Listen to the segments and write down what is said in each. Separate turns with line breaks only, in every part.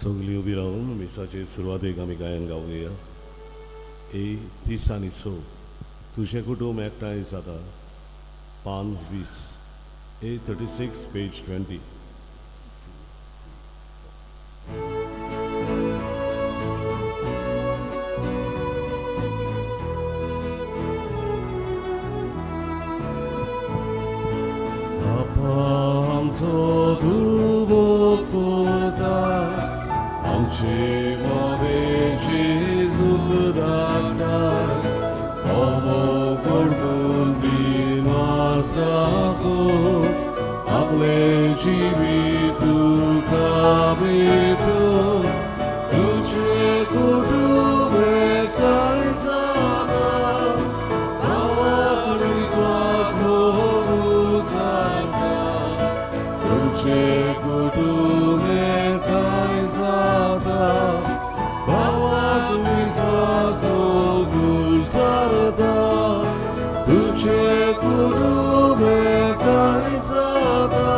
सगळीं उबी रावन मिसाचे सुरवातेक आमी गायन गावया. ए 30 आनी 6, तुजें कुटूंब एकठांय जाता, पान 20. ए 36, पेज 20. बापा आमचो, तूं मोग करता, आमचे मदें जेजूक धाडटा. हो मोग करून दिनवास दाखोवंक आपलें जिवीत तुका भेटोवंक. तुजें कुटूंब एकठांय जाता, भावार्थ विस्वास मोग उचारता. तुजें कुटूंब एकठांय जाता, भावार्थ विस्वास मोग उचारता. तुजें कुटूंब एकठांय जाता,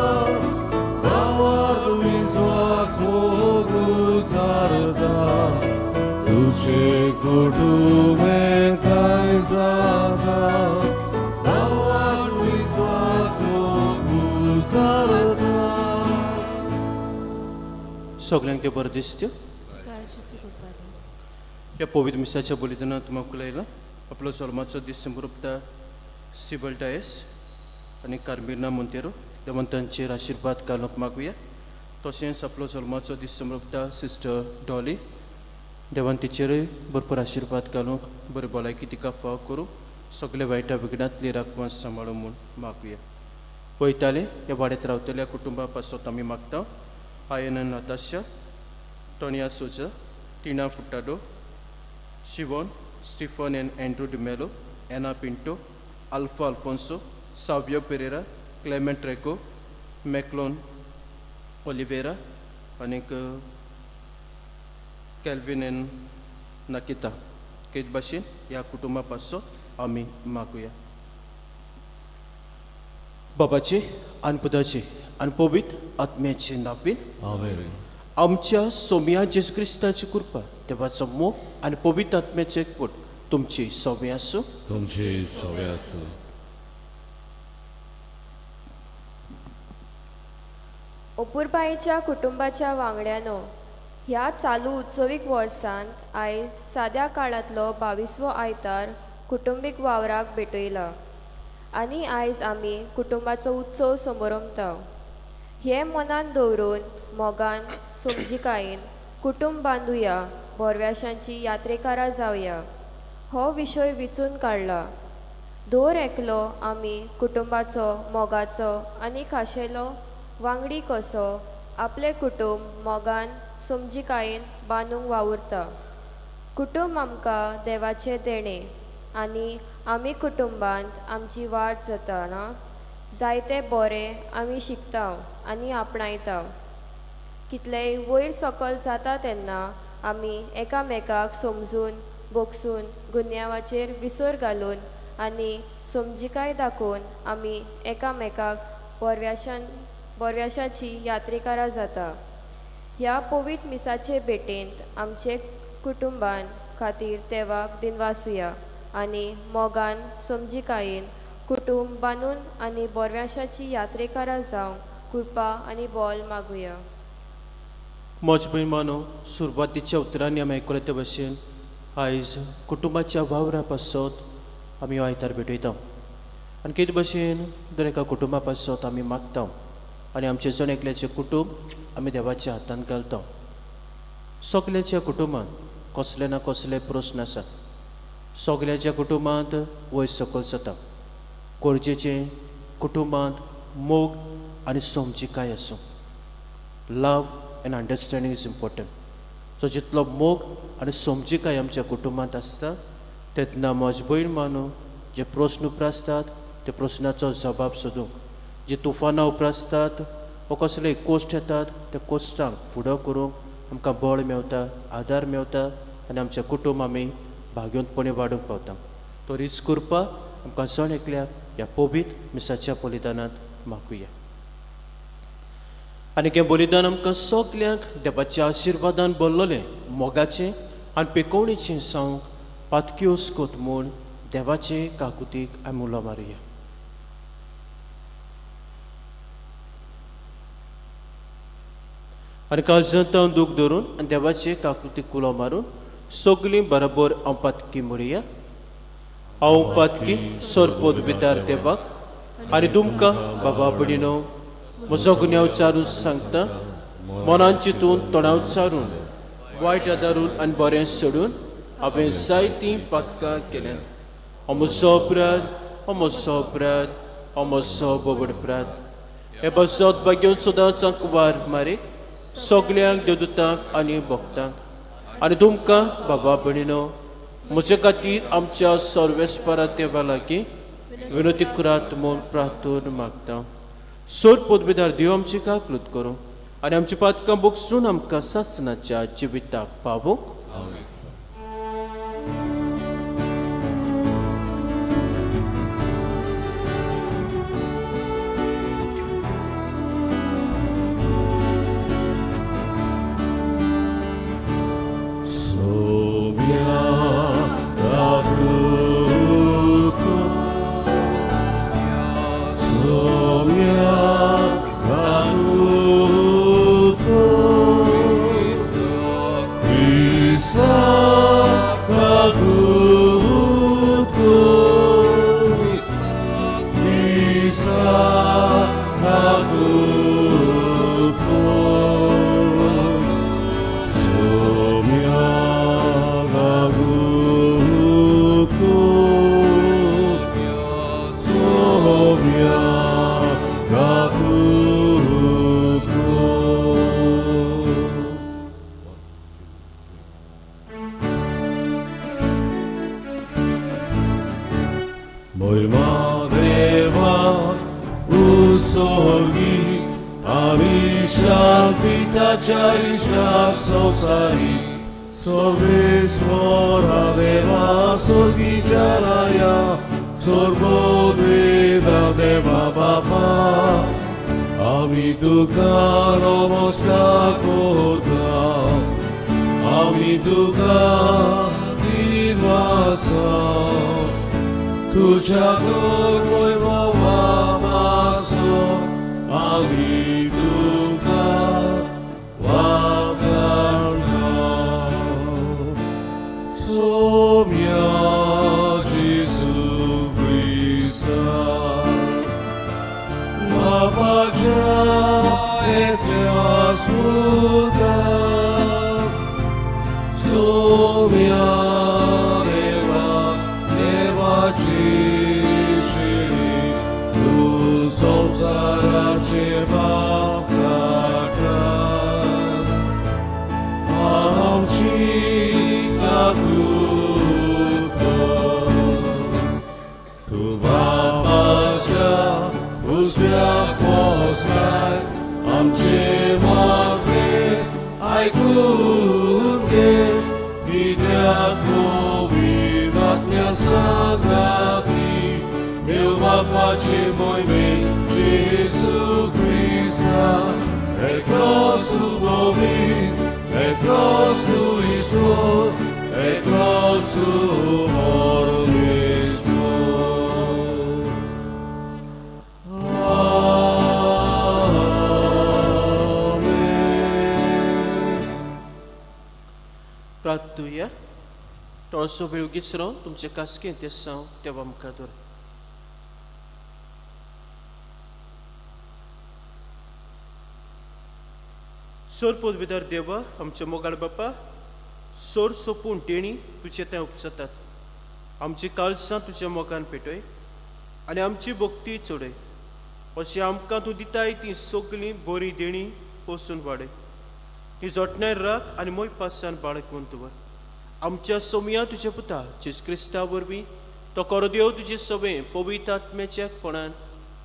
भावार्थ विस्वास मोग उचारता. तुजें कुटूंब एकठांय जाता, भावार्थ विस्वास मोग उचारता.
सगल्यांक तें बरें दिसता.
काळजी कृपा.
ह्या पवित्र मिसाच्या बलिदानात तुमकां येयला. आपलो जल्माचो दीस समरुपता सिबल डायस आनी कार्मिना मोंतेरो, देवान तांचेर आशिर्वाद घालूंक मागुया. तशेंच आपलो जल्माचो दीस समरुपता सिस्टर डॉली, देवान तिचेरय भरपूर आशिर्वाद घालूंक, बरी भलायकी तिका फाव करूं, सगळे वायटा विघ्नांतली राखपाक सांबाळूं म्हूण मागुया. वयताले ह्या वाड्यात रावतल्या कुटुंबा पासत आमी मागता. आयन नताशा, टोनिया सोजा, टिना फुटाडो, Shivon, Stephen and Andrew D'Mello, Anna Pinto, Alpha Alfonso, Savio Pereira, Clement Rego, Maclon Oliveira आनीक कॅल्विन एन नकिता. तेच भाशेन ह्या कुटुंबा पासत आमी मागुया. बाबाचे आनी पुताचे आनी पवित्र आत्म्याचे नांवान.
आमेन.
आमच्या सोमया जेजू क्रिस्ताची कृपा, देवाचो मोग आनी पवित्र आत्म्याचे एकवट तुमची सवे आसूं.
तुमचे सवे आसूं.
अपुरबायेच्या कुटुंबाच्या वांगड्यानो, ह्या चालू उत्सवीक वर्सांत आयज साद्या काळांतलो 22वो आयतार कुटुंबीक वावराक भेटयला आनी आयज आमी कुटुंबाचो उत्सव समरंभता. हें मनान दवरून मोगान, समजिकायेन कुटुंब बांदुया, बोरव्याशांची यात्रेकारां जावया हो विशय विचून काडला. दर एकलो आमी कुटुंबाचो मोगाचो आनी खाशेलो वांगडी कसो आपलें कुटुंब मोगान, समजिकायेन बांदूंक वावुरता. कुटुंब आमकां देवाचें देणें आनी आमी कुटुंबांत आमची वाड जातना जायते बरें आमी शिकता आनी आपणायता. कितलेय वयर सकल जाता तेन्ना आमी एकामेकाक समजून भोगसून, गुन्यांवाचेर विसर घालून आनी समजिकाय दाखोवन आमी एकामेकाक बोरव्याशान बोरव्याशाची यात्रेकारां जाता. ह्या पवित्र मिसाचे भेटेंत आमचे कुटुंबान खातीर देवाक दिनवासुया आनी मोगान, समजिकायेन कुटुंब बांदून आनी बोरव्याशाची यात्रेकारां जावंक कृपा आनी बोल मागुया.
म्हज भयमानो, सुरवातीच्या उतरांनी आमी आयकले ते भशेन आयज कुटुंबाच्या वावरा पासत आमी हो आयतार भेटयता आनी कितें भशेन दर एका कुटुंबा पासत आमी मागता आनी आमचें जण एकल्याचें कुटुंब आमी देवाच्या हातान घालता. सगल्याच्या कुटुंबांत कसले ना कसले प्रस्न आसात. सगल्याच्या कुटुंबांत वयर सकयल जाता. गरजेचें कुटुंबांत मोग आनी समजिकाय आसूं. Love and understanding is important. So जितलो मोग आनी समजिकाय आमच्या कुटुंबांत आसता तेन्ना म्हज भयण मानू, जे प्रस्न उप्रासतात ते प्रस्नाचो जबाब सोदूंक, जी तुफानां उप्रासतात वा कसले कोश्ट येतात त्या कोश्टांक फुडो करूंक आमकां बळ मेवता, आदार मेवता आनी आमचें कुटुंब आमी भाग्योंतपणी वाडूंक पावता. तरीच कृपा आमकां जण एकल्याक ह्या पवित्र मिसाच्या बलिदानांत मागुया. आनी हें बलिदान आमकां सगल्यांक देवाच्या आशिर्वादान भरलेलें मोगाचें आनी पेकोवणेचें सावंक पातकी ओस्कोत म्हूण देवाचे काकुतीक आमी उलो मारुया. आनी काळजांत हांव दूख धरून आनी देवाचे काकुतीक उलो मारून सगलीं बरोबर हांव पातकी म्हणया. हांव पातकी सोरपोत विदार देवाक आनी तुमकां बाबा भयणीनो म्हजो गुन्यांव चारून सांगता, मनान चिंतून तोंडाव चारून वायट आदारून आनी बरें सोडून हांवें जायतीं पातकां केल्यांत. हो म्हजो अपराध, हो म्हजो अपराध, हो म्हजो बोबड अपराध. हे बसत भाग्योन सदांच वार मारे सगल्यांक देवदूतांक आनी भक्तांक आनी तुमकां बाबा भयणीनो म्हजे खातीर आमच्या सर्वेस्परा देवा लागीं विनोती करात म्हूण प्रार्थना मागता. सोर पदवीदार देव आमची काकलूत करूं आनी आमची पातकां बोगसून आमकां सासनाच्या जिविताक पावोवंक. प्रार्थुया. थोडोसो वेळ उगीच रावन तुमचे कास्कें ते साव देवा मुखार दवर. सोर पदवीदार देवा आमच्या मोगाळ बापा, सोर सोपून देणी तुजे थंय उपसतात. आमची काळसां तुज्या मोगान पेटय आनी आमची भक्ती चडय, अशें आमकां तूं दिताय ती सगळीं बरी देणी पोसून वाडय. ती जोटण्यार राख आनी मोय पासान बाळकून दवर. आमच्या सोमया तुज्या पुता जेजू क्रिस्ता वरवीं तो करो देव तुजे सवे पवित्र आत्म्याच्या कोणान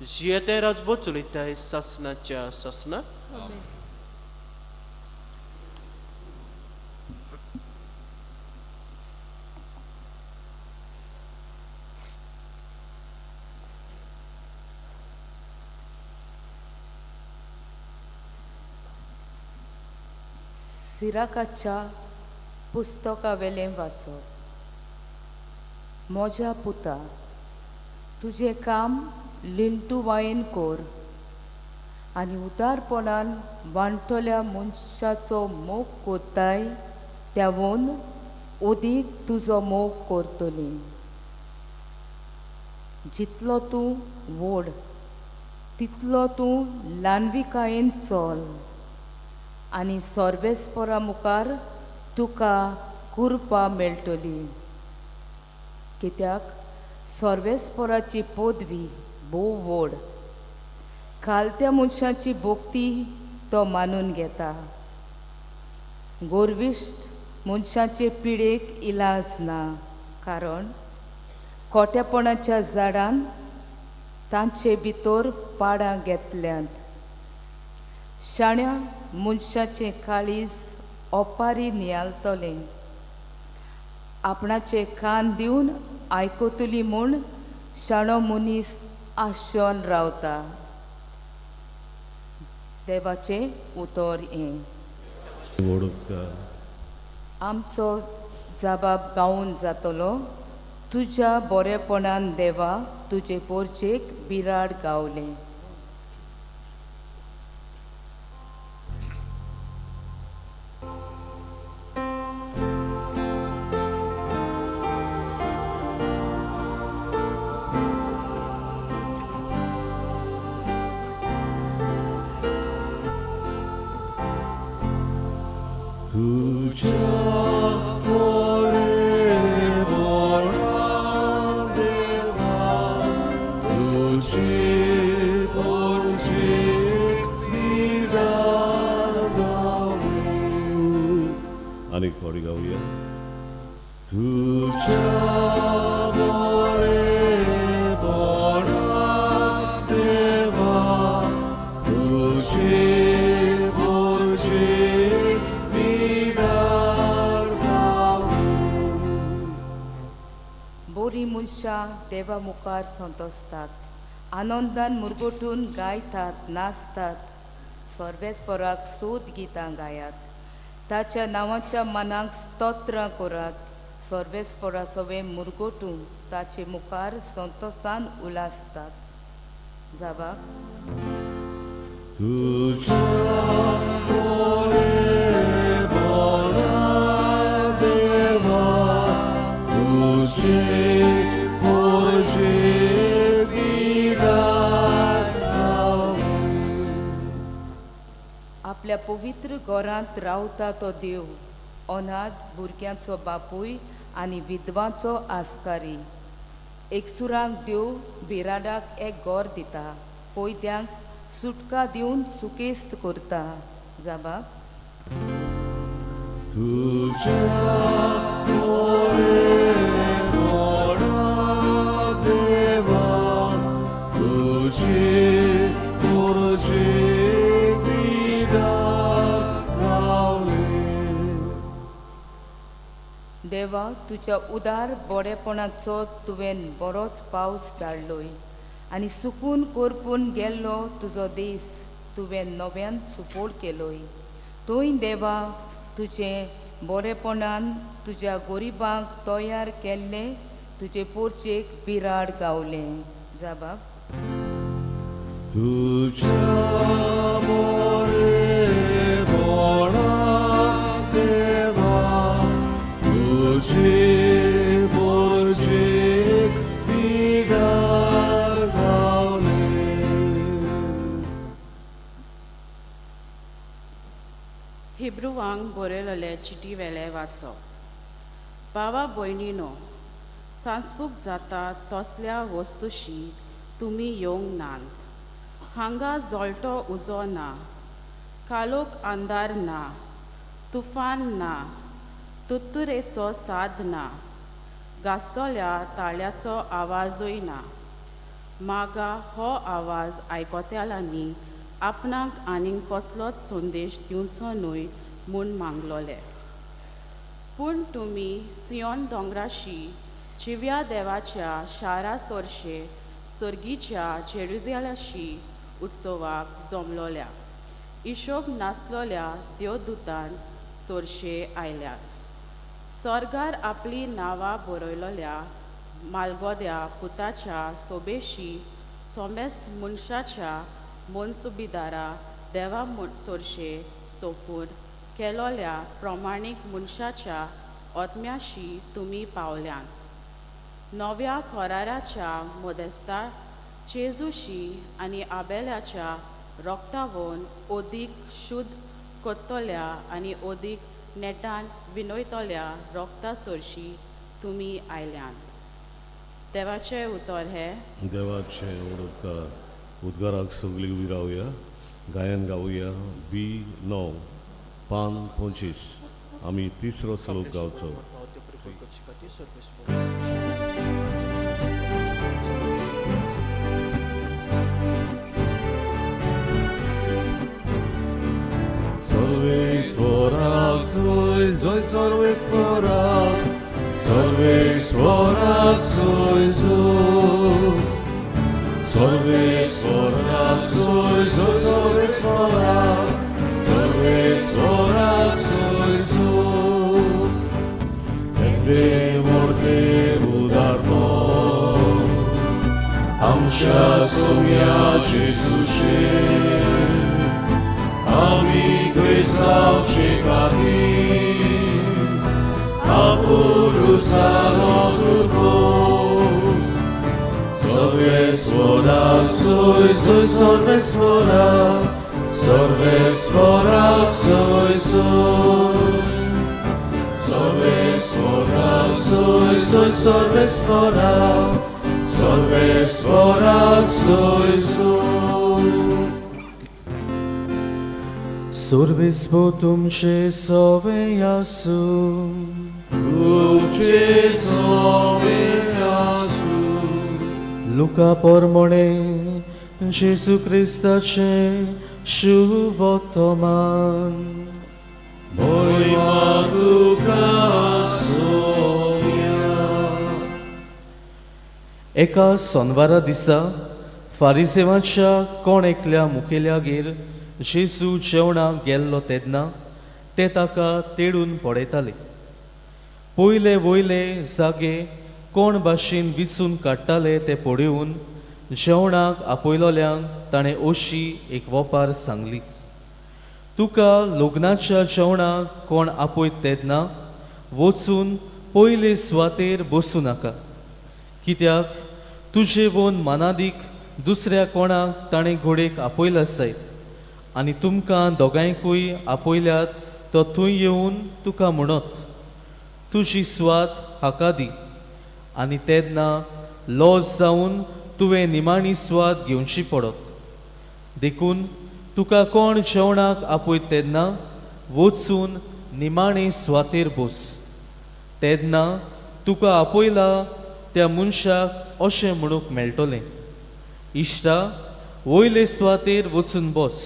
जियेते राजबो चलयताय सासनाच्या सासना.
सिराकाच्या पुस्तकावेलें वाचप. म्हज्या पुता, तुजें काम लिंटुवायेन कोर आनी उदारपणान वांटोल्या मनशाचो मोग कोत्ताय त्यावून ओदीक तुजो मोग करतली. जितलो तूं व्हड तितलो तूं ल्हानविकायेन चल आनी सर्वेस्परा मुखार तुका कृपा मेळटली. कित्याक सर्वेस्पराची पदवी भोव व्हड, खालत्या मनशाची भक्ती तो मानून घेता. गोरविश्ट मनशाचे पिडेक इलाज ना, कारण खोटेपणाच्या झाडान तांचे भितर पाडां घेतल्यांत. शाण्या मनशाचें काळीज ओपारी नियालतलें, आपणाचे कान दिवन आयकतली म्हूण शाणो मनीस आशेवन रावता. देवाचें उतर हें.
व्हड उपकार.
आमचो जबाब गावून जातलो. तुज्या बरेपणान देवा तुजे पोरचेक बिराड गावलें.
तुझ्या बरेपणान देवा, तुजी पोरचेक बिराड गावलें. आनीक फावटी गावया. तुझ्या बरेपणान देवा, तुजी पोरचेक बिराड गावलें.
बरीं मनशां देवा मुखार संतोसतात, आनंदान मुरगोटून गायतात, नाचतात. सर्वेस्पराक सोद गितां गायात, ताच्या नांवाच्या मनाक स्तोत्रां करात. सर्वेस्परा सगळे मुरगोटून ताचे मुखार संतोसान उलासतात. जाबा.
तुझ्या बरेपणान देवा, तुजी पोरचेक बिराड गावलें.
आपल्या पवित्र घरांत रावता तो देव, अनाथ भुरग्यांचो बापूय आनी विधवांचो आस्कारी. एकसुरांक देव बिराडाक एक गोर दिता, कोयद्यांक सुटका दिवन सुकेस्त करता. जाबा.
तुझ्या बरेपणान देवा, तुजी पोरचेक बिराड गावलें.
देवा, तुज्या उदार बरेपणाचो तुवें बरोच पावस धाडलोय आनी सुकून करपून गेल्लो तुजो देस तुवें नव्यान सुफोळ केलोय. थंय देवा तुजें बरेपणान तुज्या गरिबांक तयार केल्लें तुजे पोरचेक बिराड गावलें. जाबा.
तुझ्या बरेपणान देवा, तुजी पोरचेक बिराड गावलें.
हिब्रुवांक बरयलेले चिटी वेले वाचप. भावा भयणीनो, सांसपूक जाता तसल्या वस्तुशी तुमी येवंक नात. हांगा जळटो उजो ना, कालोख अंधार ना, तुफान ना, तुत्तुरेचो साद ना, गाजतल्या ताळ्याचो आवाजूय ना. मागा हो आवाज आयकतल्यांनी आपणाक आनीक कसलोच संदेश दिवचो न्हय म्हूण मागलोले. पूण तुमी सियोन दोंगराशी जिव्या देवाच्या शारा सोरशे सर्गीच्या जेरुजालाशी उत्सवाक जमलोल्या, इशोब नासलोल्या देवदूतान सोरशे आयल्यात. सोर्गार आपली नांवां बरयलोल्या मालगोद्या पुताच्या सोबेशी सोमेस्त मनशाच्या मनसुबीदारा देवा सोरशे सोपून केलोल्या प्रमाणीक मनशाच्या आत्म्याशी तुमी पावल्यात. नव्या कराराच्या मदेस्ता जेजूशी आनी आबेल्याच्या रोगतावून ओदीक शुद्ध कोत्तोल्या आनी ओदीक नेटान विनयतल्या रोगता सोरशी तुमी आयल्यात. देवाचें उतर हें.
देवाचे उपकार. उद्गाराक सगळी उबी रावया, गायन गावया. बी 9 पान 25. आमी तिसरो श्लोक गावचो. सर्वेश्वराक जय जय सर्वेश्वराक, सर्वेश्वराक जय जय, सर्वेश्वराक जय जय सर्वेश्वराक, सर्वेश्वराक जय जय. तेंदे मोर्ते उदारपण आमच्या सोम्या जेजूचे, आमी क्रिस्तांवचे खातीर आपूण जालो दुर्बळ. सर्वेश्वराक जय जय सर्वेश्वराक, सर्वेश्वराक जय जय, सर्वेश्वराक जय जय सर्वेश्वराक, सर्वेश्वराक जय जय.
सोर्विस्पो तुमचे सवे आसूं.
तुमचे सवे आसूं.
लुका पोरमोणे जेजू क्रिस्ताचे शुभोत्तमान.
मोहिमा तुका सोम्या.
एका सोनवारा दिसा फारिसेवाच्या कोण एकल्या मुखेल्यागेर जेजू जेवणाक गेल्लो तेन्ना ते ताका तेडून पळयताले. पयले वयले जागे कोण भाशेन विचून काडटाले ते पळोवन जेवणाक आपयलोल्यांक ताणें अशी एक वोपार सांगली. तुका लग्नाच्या जेवणाक कोण आपयत तेन्ना वचून पयले सुवातेर बसूं नाका, कित्याक तुजे वोन मानादीक दुसऱ्या कोणाक ताणें घोडेक आपयला जायत आनी तुमकां दोगांयकूय आपयल्यात तो थंय येवन तुका म्हणत, तुजी सुवात हाका दी. आनी तेन्ना लॉस जावन तुवें निमाणी सुवात घेवची पडत. देखून तुका कोण जेवणाक आपयत तेन्ना वचून निमाणे सुवातेर बस. तेन्ना तुका आपयला त्या मनशाक अशें म्हणूंक मेळटलें, इश्टा वयले सुवातेर वचून बस.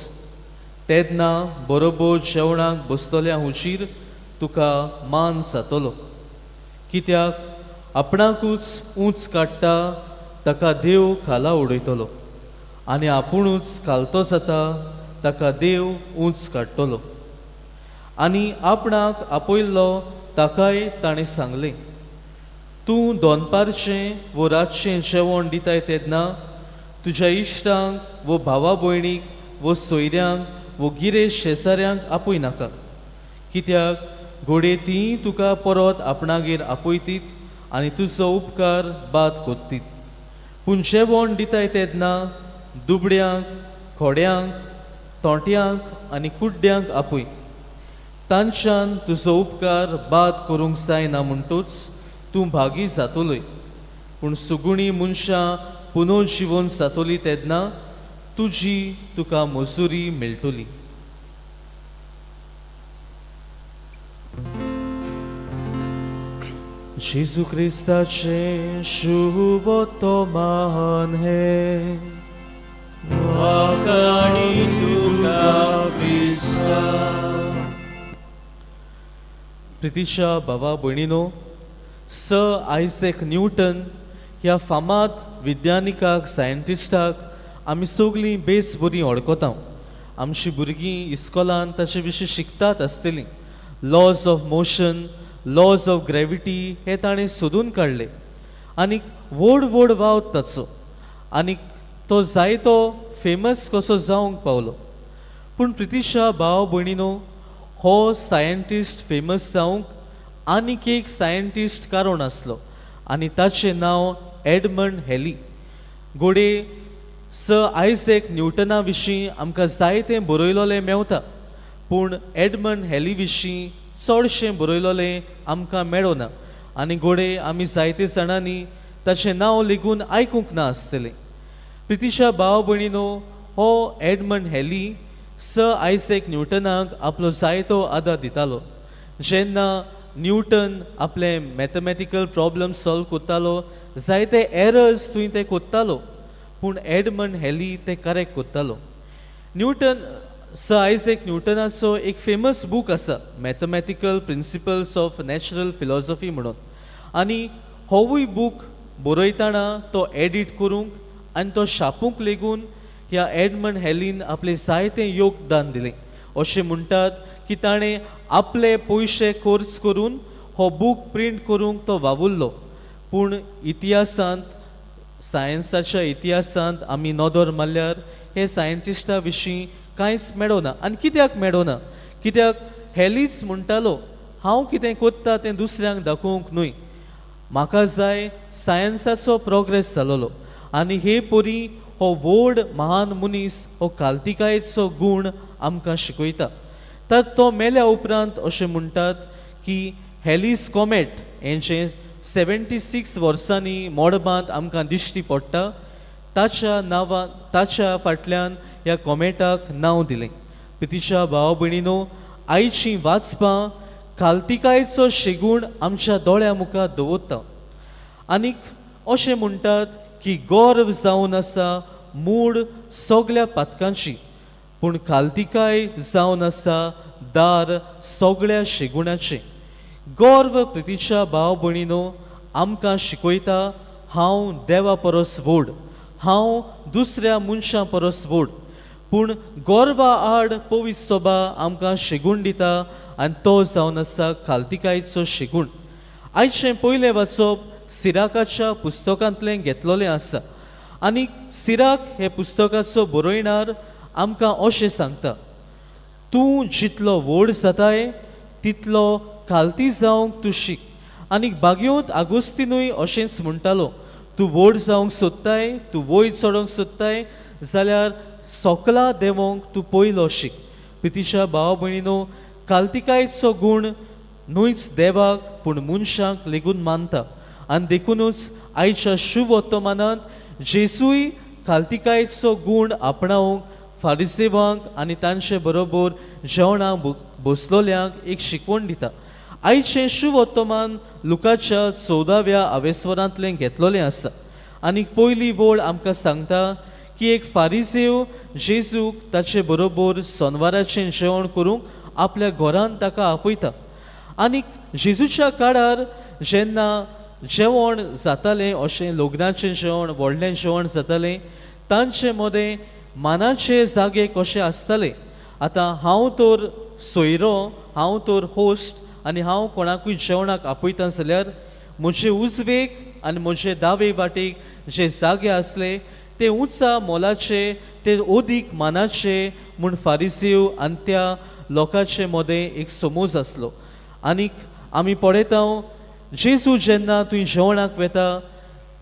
तेन्ना बरोबर जेवणाक बसतल्या हुजीर तुका मान जातलो. कित्याक आपणाकूच ऊंच काडटा ताका देव खाला उडयतलो आनी आपुणूच खालतो जाता ताका देव ऊंच काडटलो. आनी आपणाक आपयल्लो ताकाय ताणें सांगलें, तूं दनपारचें वो रातचें जेवण दिताय तेन्ना तुज्या इश्टांक वो भावा भयणीक वो सोयऱ्यांक वो गिरेश शेजाऱ्यांक आपय नाका, कित्याक घोडये तीं तुका परत आपणागेर आपयतीत आनी तुजो उपकार बाद कोत्तीत. पूण जेवण दिताय तेन्ना दुबड्यांक, खोड्यांक, तोंट्यांक आनी कुड्ड्यांक आपय. तांच्यान तुजो उपकार बाद करूंक जायना म्हणटूच तूं भागी जातलोय. पूण सुगुणी मनशां पुनोजिवन जातली तेन्ना तुजी तुका मजुरी मेळटली. जेजू क्रिस्ताचें शुभोत्तमान हें.
वाखाणी तुका क्रिस्ता.
प्रितीच्या भावा भयणीनो, सर आयझॅक न्यूटन ह्या फामाद विज्ञानिकाक, सायंटिस्टाक आमी सगळीं बेस बरी वळखता. आमची भुरगीं इस्कोलान ताचे विशीं शिकतात आसतलीं. Laws of motion, laws of gravity हे ताणें सोदून काडले आनीक व्हड व्हड वावर ताचो आनीक तो जायतो फेमस कसो जावंक पावलो. पूण प्रितिशा भाव भयणीनो, हो सायंटिस्ट फेमस जावंक आनीक एक सायंटिस्ट कारण आसलो आनी ताचें नांव एडमंड हॅली. घडये सर आयझॅक न्यूटना विशीं आमकां जायतें बरयलोलें मेवता, पूण एडमंड हॅली विशीं चडशें बरयलोलें आमकां मेळना आनी घडये आमी जायते जाणांनी ताचें नांव लेगून आयकूंक ना आसतलें. प्रितिशा भाव भयणीनो, हो एडमंड हॅली सर आयझॅक न्यूटनाक आपलो जायतो आदार दितालो. जेन्ना न्यूटन आपले मॅथमॅटिकल प्रॉब्लम सॉल्व करतालो, जायते एरर्स थंय ते कोत्तालो, पूण एडमंड हॅली ते करेक्ट करतालो. न्यूटन सर आयझॅक न्यूटनाचो एक फेमस बूक आसा, Mathematical Principles of Natural Philosophy म्हणून, आनी होवूय बूक बरयतना तो एडीट करूंक आनी तो छापूंक लेगून ह्या एडमंड हॅलीन आपलें जायतें योगदान दिलें. अशें म्हणटात की ताणें आपले पयशे खर्च करून हो बूक प्रिंट करूंक तो वावुरलो. पूण इतिहासांत, सायन्साच्या इतिहासांत आमी नदर मारल्यार हे सायंटिस्टा विशीं कांयच मेळना. आनी कित्याक मेळना? कित्याक हेलीच म्हणटालो, हांव कितें कोत्ता तें दुसऱ्यांक दाखोवंक न्हय, म्हाका जाय सायन्साचो प्रोग्रेस जालोलो. आनी हे परी हो व्हड महान मनीस हो काल्तिकायेचो गूण आमकां शिकयता. तर तो मेल्या उपरांत अशें म्हणटात की हेलीस कॉमेट हें जें 76 वर्सांनी मळबांत आमकां दिश्टी पडटा, ताच्या नांवा ताच्या फाटल्यान ह्या कॉमेटाक नांव दिलें. प्रितीच्या भाव भयणीनो, आयचीं वाचपां काल्तिकायेचो शेगूण आमच्या दोळ्या मुखार दवरता. आनीक अशें म्हणटात की गर्व जावन आसा मूळ सगल्या पातकांची, पूण काल्तिकाय जावन आसा दार सगळ्या शेगुणाचें. गर्व, प्रितीच्या भाव भयणीनो, आमकां शिकयता हांव देवा परस व्हड, हांव दुसऱ्या मनशां परस व्हड. पूण गर्वा आड पवित्र सभा आमकां शेगूण दिता आनी तो जावन आसा काल्तिकायेचो शेगूण. आयचें पयलें वाचप सिराकाच्या पुस्तकांतलें घेतलोलें आसा आनी सिराक हे पुस्तकाचो बरयणार आमकां अशें सांगता, तूं जितलो व्हड जाताय तितलो खालती जावंक तूं शीक. आनी बागयोंत आगोस्तिनूय अशेंच म्हणटालो, तूं व्हड जावंक सोदताय, तूं वयर चडोंक सोदताय जाल्यार सोकला देंवोंक तूं पयलो शीक. प्रितीच्या भाव भयणीनो, काल्तिकायेचो गूण न्हूच देवाक पूण मनशांक लेगून मानता आनी देखुनूच आयच्या शुभ वर्तमानांत जेसूय काल्तिकायेचो गूण आपणावंक फारिसेवांक आनी तांचे बरोबर जेवणाक बसलोल्यांक एक शिकवण दिता. आयचें शुभ वर्तमान लुकाच्या 14व्या आवेस्वरांतलें घेतलोलें आसा आनी पयली वळ आमकां सांगता की एक फारिसेव जेजूक ताचे बरोबर सोनवाराचें जेवण करूंक आपल्या घरांत ताका आपयता. आनी जेजूच्या काळार जेन्ना जेवण जातालें, अशें लग्नाचें जेवण, व्हडलें जेवण जातालें, तांचे मदें मानाचे जागे कशे आसताले. आतां हांव तर सोयरो, हांव तर होस्ट आनी हांव कोणाकूय जेवणाक आपयता जाल्यार म्हजे उजवेक आनी म्हजे दावे वाटेक जे जागे आसले ते उंचा मोलाचे, ते अदीक मानाचे म्हूण फारिसीव आनी त्या लोकांचे मदें एक समज आसलो. आनीक आमी पळयता, जेजू जेन्ना थंय जेवणाक वेता,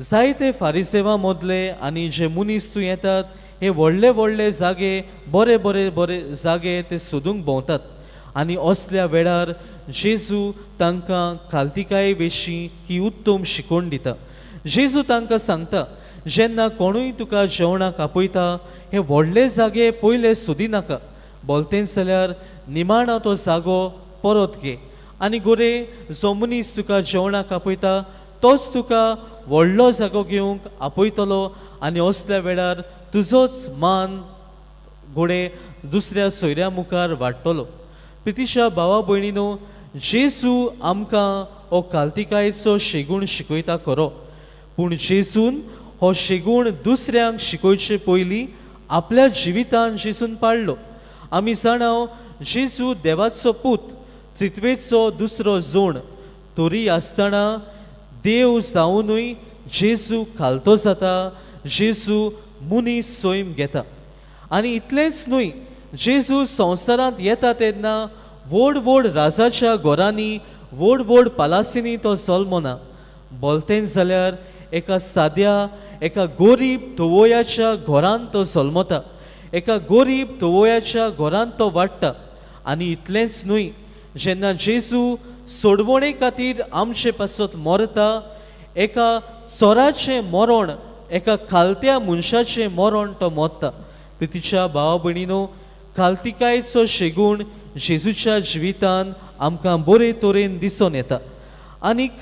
जायते फारिसेवा मदले आनी जे मनीस थंय येतात, हे व्हडले व्हडले जागे, बरे बरे बरे जागे ते सोदूंक भोंवतात. आनी असल्या वेळार जेजू तांकां काल्तिकाये विशीं ही उत्तम शिकवण दिता. जेजू तांकां सांगता, जेन्ना कोणूय तुका जेवणाक आपयता, हे व्हडले जागे पयले सोदिनाका, बोलतेंच जाल्यार निमाणो तो जागो परत घे. आनी गोरे जो मनीस तुका जेवणाक आपयता तोच तुका व्हडलो जागो घेवंक आपयतलो आनी असल्या वेळार तुजोच मान घोडे दुसऱ्या सोयऱ्या मुखार वाडटलो. प्रितीशा भावा भयणीनो, जेजू आमकां हो काल्तिकायेचो शेगूण शिकयता खरो, पूण जेजून हो शेगूण दुसऱ्यांक शिकोवचे पयलीं आपल्या जिवितान जेजून पाडलो. आमी जाणा, जेजू देवाचो पूत. त्रित्वेचो दुसरो जोण तरी आसतना देव जावनूय जेजू खालतो जाता. जेजू मनीस सैम घेता. आनी इतलेंच न्हय, जेजू संवसारांत येता तेन्ना व्हड व्हड राजाच्या घरांनी, व्हड व्हड पालासींनी तो जल्मना. बोलतेन जाल्यार एका साद्या, एका गोरीब तवोयाच्या घरांत तो जल्मता, एका गोरीब तवोयाच्या घरांत तो वाडटा. आनी इतलेंच न्हय, जेन्ना जेजू सोडवणे खातीर आमचे पासत मरता, एका चोराचें मरण, एका खालत्या मनशाचें मरण तो मरता. प्रितीच्या भाव भयणीनो, खालतिकायेचो शेगूण जेजूच्या जिवितान आमकां बरे तरेन दिसून येता. आनीक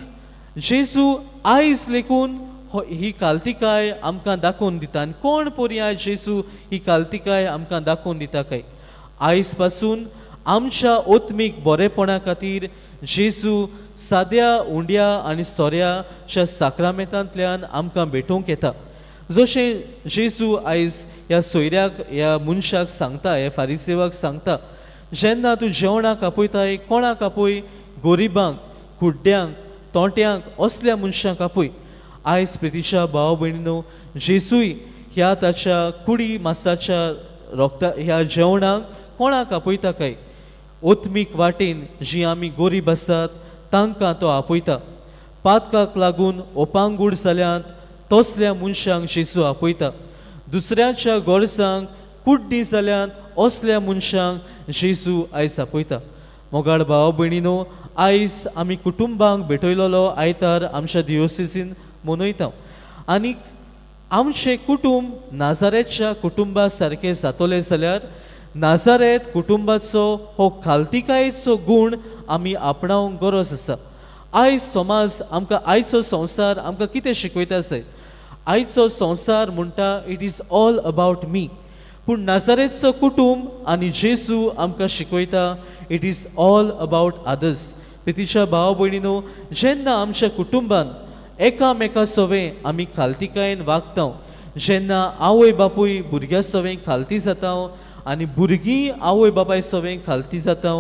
जेजू आयज लेगून ही कालतिकाय आमकां दाखोवन दिता. आनी कोण परी आयज जेजू ही कालतिकाय आमकां दाखोवन दिता काय? आयज पासून आमच्या ओत्मीक बरेपणा खातीर जेजू साद्या उंड्या आनी सोऱ्याच्या साक्रामेंतांतल्यान आमकां भेटोवंक येता. जशें जेजू आयज ह्या सोयऱ्याक, ह्या मनशाक सांगता, ह्या फारिसेवाक सांगता, जेन्ना तूं जेवणाक आपयताय, कोणाक आपय? गोरिबांक, कुड्ड्यांक, तोंट्यांक, असल्या मनशांक आपय. आयज प्रितीच्या भाव भयणीनो, जेजूय ह्या ताच्या कुडी मासाच्या रोगता ह्या जेवणाक कोणाक आपयता काय? ओत्मीक वाटेन जी आमी गोरीब आसात तांकां तो आपयता. पातकाक लागून ओपांगूड जाल्यात तसल्या मनशांक जेजू आपयता. दुसऱ्याच्या गरजांक कुड्डी जाल्यात असल्या मनशांक जेजू आयज आपयता. मोगाळ भाव भयणीनो, आयज आमी कुटुंबांक भेटयलेलो आयतार आमच्या दियोसिसीन मनयता. आनीक आमचें कुटुंब नाजारेच्या कुटुंबा सारकें जातलें जाल्यार नाजारेत कुटुंबाचो हो खालतिकायेचो गूण आमी आपणावंक गरज आसा. आयज समाज आमकां, आयचो संवसार आमकां कितें शिकयता आसय? आयचो संवसार म्हणटा it is all about me. पूण नाजारेचो कुटुंब आनी जेजू आमकां शिकयता it is all about others. प्रितीच्या भाव भयणीनो, जेन्ना आमच्या कुटुंबान एकामेका सवें आमी खालतिकायेन वागता, जेन्ना आवय बापूय भुरग्या सवें खालती जाता आनी भुरगीं आवय बापाय सवें खालती जाता,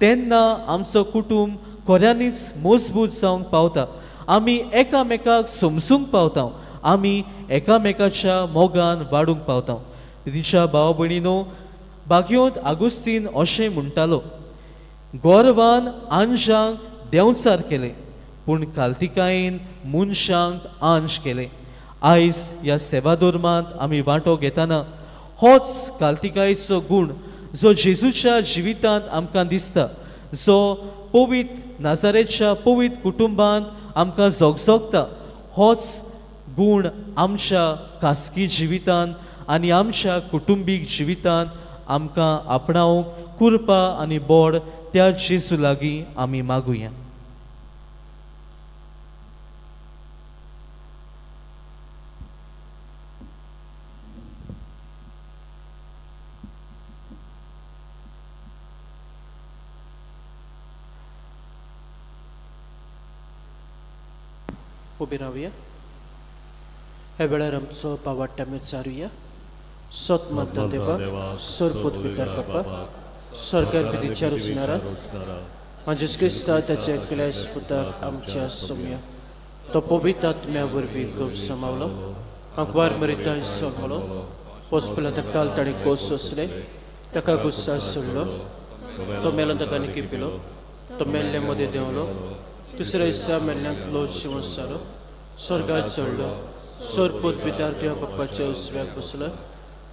तेन्ना आमचो कुटुंब खऱ्यांनीच मजबूत जावंक पावता. आमी एकामेकाक समजूंक पावता, आमी एकामेकाच्या मोगान वाडूंक पावता. प्रितीच्या भाव भयणीनो, बागयोंत आगुस्तीन अशें म्हणटालो, गोरवान आंशांक देंवचार केले पूण कालतिकायेन मनशांक आंश केले. आयज ह्या सेवाधर्मांत आमी वांटो घेतना होच कालतिकायेचो गूण जो जेजूच्या जिवितांत आमकां दिसता, जो पवित्र नाजारेच्या पवित्र कुटुंबांत आमकां झगझगता, होच गूण आमच्या खासगी जिवितांत आनी आमच्या कुटुंबीक जिवितांत आमकां आपणावंक कृपा आनी बोड त्या जेजू लागीं आमी मागुया.
उबी रावया. ह्या वेळार आमचो पावाट्टा आमी उच्चारुया. सत मानता देवा, सरपूत पितार बापा, सरकार विधीच्या रचणारा जेजू क्रिस्ता ताच्या एकल्या पुताक आमच्या सोम्या, तो पवित्र आत्म्या वरवीं गव समावलो, आंकवार मरितां सोमलो, पोसपला ताका ताणें कोस सोंसले, ताका गुस्सा सोडलो, तो मेलो ताका निकी पिलो, तो मेल्ले मदें देंवलो, दुसऱ्या दिसा मेल्ल्यांतलो जिवंत जालो, स्वर्गात चडलो, सरपूत पितार देवा बाप्पाच्या उजव्याक बसलो,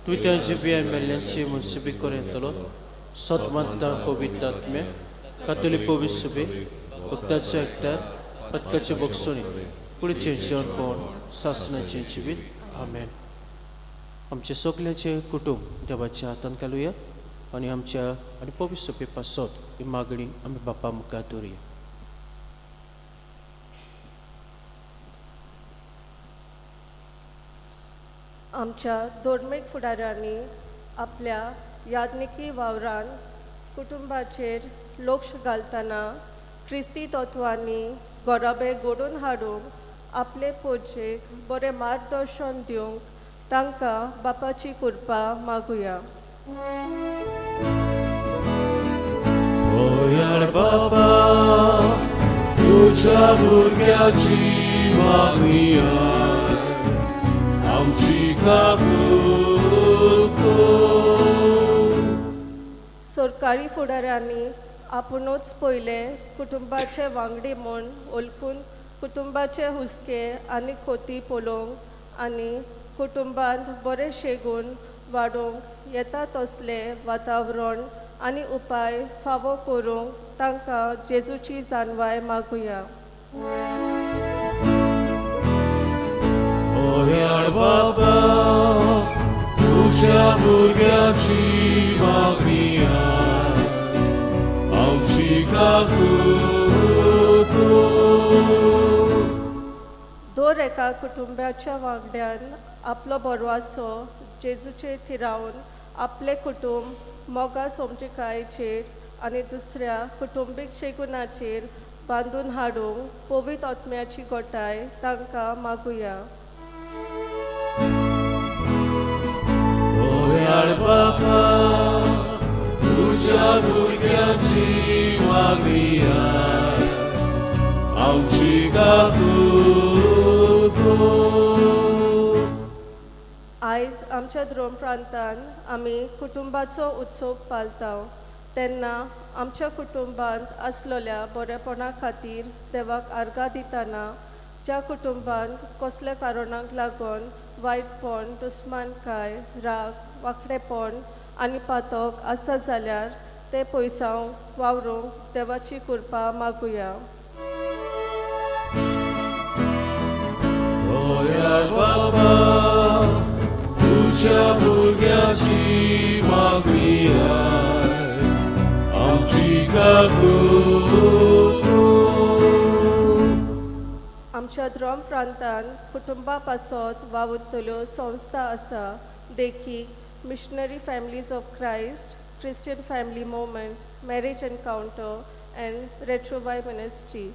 तूं त्या जिव्या मेल्ल्यांची मनसुबी करून येतलो. सत मानता पवित्र आत्म्या, कातोली पवित्र सुबे, भक्ताचो एकठार, पत्काचे बक्षणी, कुडीचें जेवण पवन सासणाचें जिवीत. आमेन. आमचें सगल्यांचें कुटुंब देवाच्या हातान घालुया आनी आमच्या आनी पवित्र सुबे पासत ही मागणी आमी बापा मुखार दवरुया.
आमच्या धर्मीक फुडाऱ्यांनी आपल्या याज्ञिकी वावरान कुटुंबाचेर लक्ष घालतना क्रिस्ती तत्वांनी घराबे घडोवन हाडूंक आपले पोरजेक बरें मार्गदर्शन दिवंक तांकां बापाची कृपा मागुया.
दयाळ बाबा तुझ्या भुरग्याची मागणी आय आमची काकूत कर.
सरकारी फुडाऱ्यांनी आपुणूच पयले कुटुंबाचे वांगडी म्हूण वळखून कुटुंबाचे हुस्के आनी खोती पळोवंक आनी कुटुंबांत बरें शेगून वाडोवंक येता तसलें वातावरण आनी उपाय फावो करूंक तांकां जेजूची जाणवाय मागुया.
दयाळ बाबा तुझ्या भुरग्याची मागणी आय आमची काकूत कर.
दर एका कुटुंबाच्या वांगड्यान आपलो बरवासो जेजूचेर थिरावन आपलें कुटुंब मोगा समजिकायेचेर आनी दुसऱ्या कुटुंबीक शेगुणाचेर बांदून हाडूंक पवित्र आत्म्याची गोटाय तांकां मागुया.
दयाळ बाबा तुझ्या भुरग्याची मागणी आय आमची काकूत कर.
आयज आमच्या द्रोण प्रांतान आमी कुटुंबाचो उत्सव पाळटा तेन्ना आमच्या कुटुंबांत आसलेल्या बरेपणा खातीर देवाक आर्गां दितना ज्या कुटुंबांत कसल्या कारणाक लागून वायटपण, दुस्मानकाय, राग, वांकडेपण आनी पातक आसा जाल्यार ते पयसावंक वावरूंक देवाची कृपा मागुया.
दयाळ बाबा तुझ्या भुरग्याची मागणी आय आमची काकूत कर.
आमच्या द्रोम प्रांतान कुटुंबा पासत वावुरतल्यो संस्था आसा, देखीक Missionary Families of Christ, Christian Family Movement, Marriage Encounter and Retrouvaille Ministry.